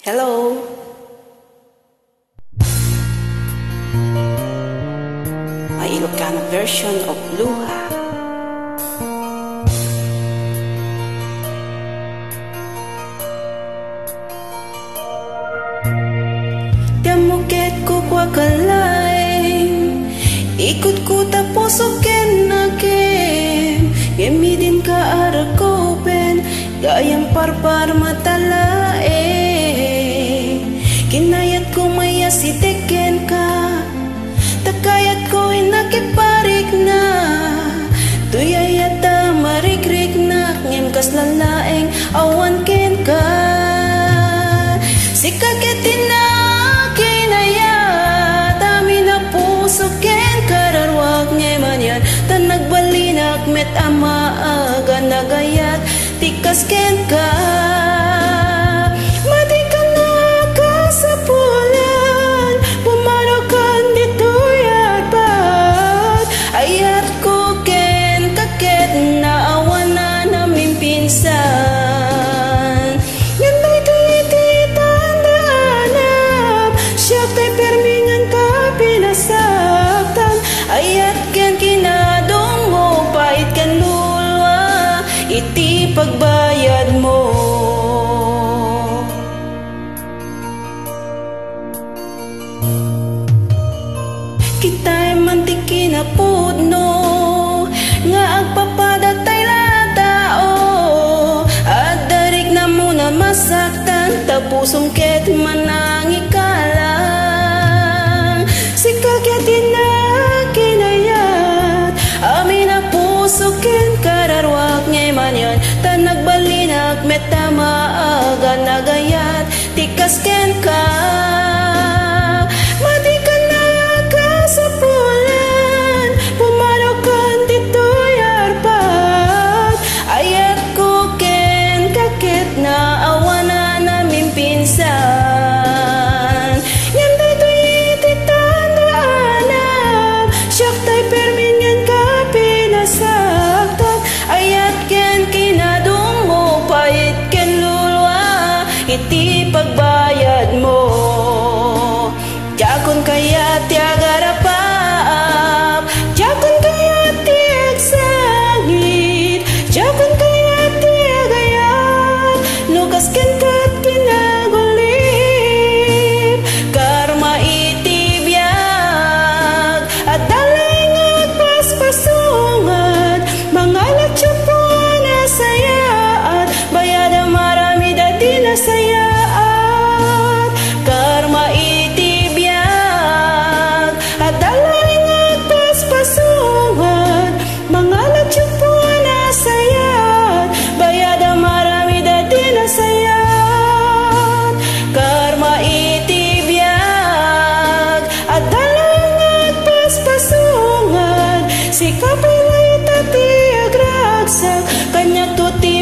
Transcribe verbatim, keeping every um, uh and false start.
Hello. My Ilocano version of Luha. Ti ammok ket kua laeng, ikutko ta pusok ken nakem, ngem idinka a rakupen, gayam parparmata laeng. Kinayatko mayat idi kenka, ta kayatko a makiparikna. Toy ayat a marikriknak, ngem kasla laeng awan kenka. Sika ket ti kinayat, amin a pusok ken kararuak, ngem anian ta nagbalinak met a maaga nagayat ti kas kenka. Madikan a kasapulan, pumanaw kan ditoy arbat. Ayatko kenka ket naawanan a mimpinsan. Ngem daytoy ti tandaanam, siak tay permi ngan kapinasaktan. Ayat ken kinadum mo, pait ken lulua iti pagbayadmo. Kitay man ti kinapudno nga agpapada tay latao. Adda riknam a masaktan, ta pusom ket manangikalang. Sika ket ti kinayat, amin a pusok ken kararuak, ngem anian ta nagbalinak met a maaga nagayat ti kas kenka. Madikan a kasapulan, pumanaw kan ditoy arbat. Ayatko kenka ket naawanan a mimpinsan. Ngem daytoy ti tandaanam, siak tay permi ngan kapinasaktan. Ayat ken kinadum mo, pait ken lulua iti pagbayadmo. Diakon kayat ti agarap-arap, diakon kayat ti agsangit, diakon kayat ti agayat, no kas kenka ti nagulip. Karma iti biag, adda laeng agpaspasungad, mangalatio puana sayaat, bayat a maramid a di nasayaat. Karma iti biag, adda laeng agpaspasungad, mangalatio puana sayaat, bayat a maramid a di nasayaat. Karma iti biag, adda laeng agpaspasungad, sika pay layta ti agragsak, kaniak ti